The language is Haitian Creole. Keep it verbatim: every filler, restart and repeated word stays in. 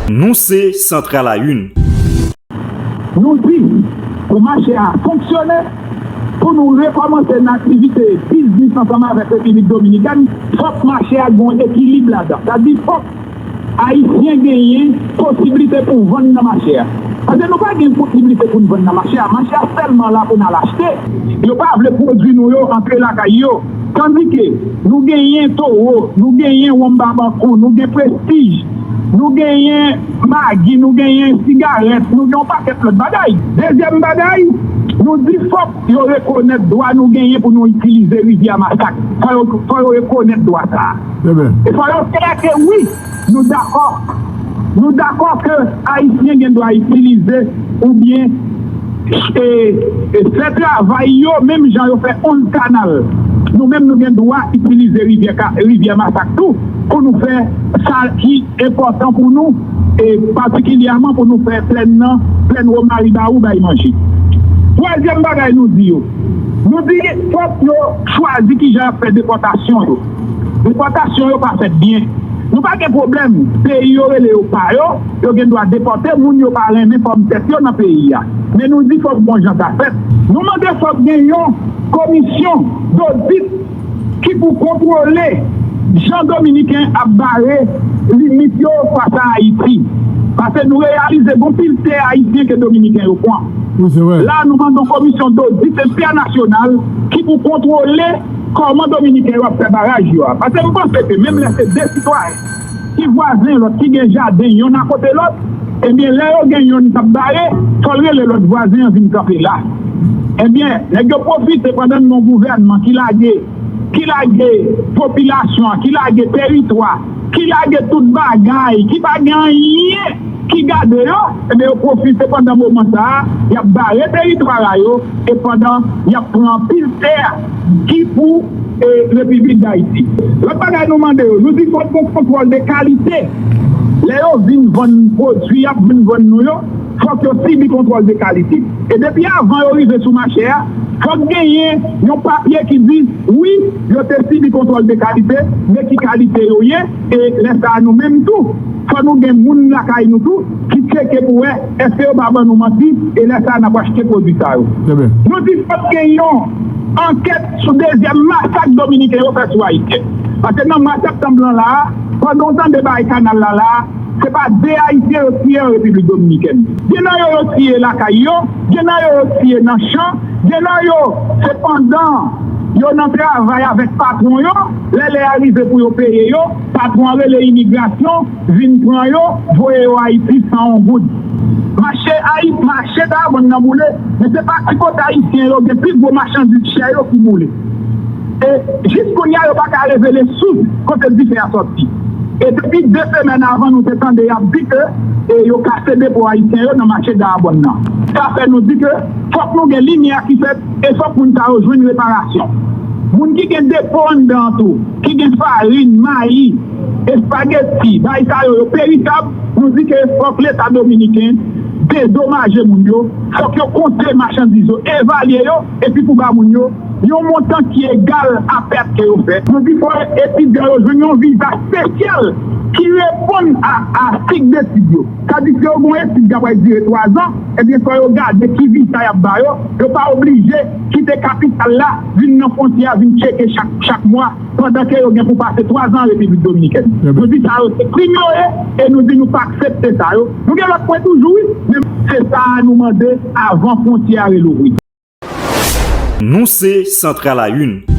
Nou se Central à une. Nou di, pou mache a fonksyone, pou nou rekòmanse nan aktivite biznis ansanm avèk Repiblik Dominikèn, fòk mache a gen yon ekilib ladan. Sa di fòk Ayisyen genyen posiblite pou vann nan mache a. Paske nou pa gen posiblite pou n vann nan mache a. Mache a sèlman la pou n al achte. Yo pa vle pwodui nou yo antre lakay yo. Tandike nou genyen towo, nou genyen wonm Babankou, nou gen Prestige, nou genyen Magi, nou genyen sigarèt, nou gen yon pakèt lòt bagay. Dezyèm bagay, nou di fòk yo rekonèt dwa nou genyen pou nou itilize rivyè Masak. Fò yo, fò yo rekonèt dwa sa a. E fò yo klè ke wi, nou dakò. Nou dakò ke Ayisyen gen dwa itilize oubyen e, e fè travay yo menm jan yo fè onz kanal. Nou menm nou gen dwa itilize rivyè, rivyè Masak tou pou nou fè sa ki enpòtan pou nou, e patikilyèman pou nou fè plèn nan, plèn Womari Bawou bay manje. Twazyèm bagay nou di yo, nou di fòk yo chwazi kijan y ap fè depòtasyon yo. Depòtasyon yo pa fèt byen. Nou pa gen pwoblèm, peyi yo rele yo pa yo, yo gen dwa depòte moun yo pa renmen fòm tèt yo nan peyi a. Men nou di fòk bon jan sa fèt. Nou mande fòk gen yon komisyon dodit ki pou kontwole jan Dominiken ap bare limit yo fas a Ayiti. Paske nou reyalize gen pil tè ayisyen ke Dominiken yo pran. La nou mande yon komisyon dodit entènasyonal ki pou kontwole kòman Dominiken yo ap fè baraj yo a. Paske m panse ke menm lè se de sitwayen ki vwazen lòt, ki gen jaden yonn akote lòt, ebyen lè yo gen yonn k ap bare, fò l rele lòt vwazen an vin kanpe la. Ebyen nèg yo pwofite pandan n gen yon gouvènman ki lage, ki lage popilasyon an, ki lage teritwa, ki lage tout bagay, ki pa gen anyen ki gade yo, ebyen yo pwofite pandan moman sa a, y ap bare teritwa a yo, e pandan y ap pran anpil tè ki pou e, Repiblik Dayiti. Lòt bagay nou mande yo, nou di fòk gen kontwòl de kalite. Lè yo vin vann pwodui y ap vin vann nou yo, fòk yo sibi kontwòl de kalite. E depi avan yo rive sou mache a, fòk genyen yon papye ki di wi, yo te sibi kontwòl de kalite, de ki kalite yo ye, e lè sa a nou menm tou, fò nou gen moun lakay nou tou ki tcheke pou wè èske yo pa ban nou manti, e lè sa a n ap achte pwodui sa yo. Nou di fòk gen yon ankèt sou dezyèm masak Dominiken yo fè sou Ayisyen. Paske nan mwa septanm lan la a, pandan w tande bay kanal la la a, se pa de Ayisyen yo tiye an Repiblik Dominikèn. Gen nan yo yo tiye lakay yo, gen nan yo yo tiye nan chan, gen nan yo se pandan yo nan travay avèk patwon yo, lè lè a rive pou yo peye yo, patwon an rele imigrasyon, vin pran yo, voye yo Ayiti san yon goud. Mache Ayiti, mache Dayabòn nan boule, men se pa ti kote Ayisyen yo gen pi gwo machandiz chè yo ki boule. E jis kounye a yo pa ka revele sous kote dife a sòti. E depi de semèn avan nou te tande y ap di ke e yo kase depo ayisyen yo nan mache Dayabòn nan. Sa fè nou di ke fòk nou gen limyè ki fèt e fòk moun sa yo jwenn reparasyon. Moun ki gen depo anndan an tou, ki gen farin, mayi, espageti, bagay sa yo, yo perisab, nou di ke fòk Leta dominiken dedomaje moun yo, fòk yo konte machandiz yo, evalye yo, epi pou ba moun yo yon montan ki egal a pèt ke yo fè. Nou di fò etidyan yo jwenn yon viza espesyal ki reponn a, a sik detid yo. Sa di si yo gen yon etid k ap dire twazan, ebyen fò yo gade ki viza y ap ba yo. Yo pa oblije kite kapital la vin nan fwontyè a vin tcheke chak, chak mwa pandan ke yo gen pou pase twazan an Repiblik Dominikèn. Nou di sa yo se krim yo ye e nou di nou pa aksepte sa yo. Nou gen lòt pwen toujou wi, men se sa a nou mande avan fwontyè a relouvri. Nou se Central à une.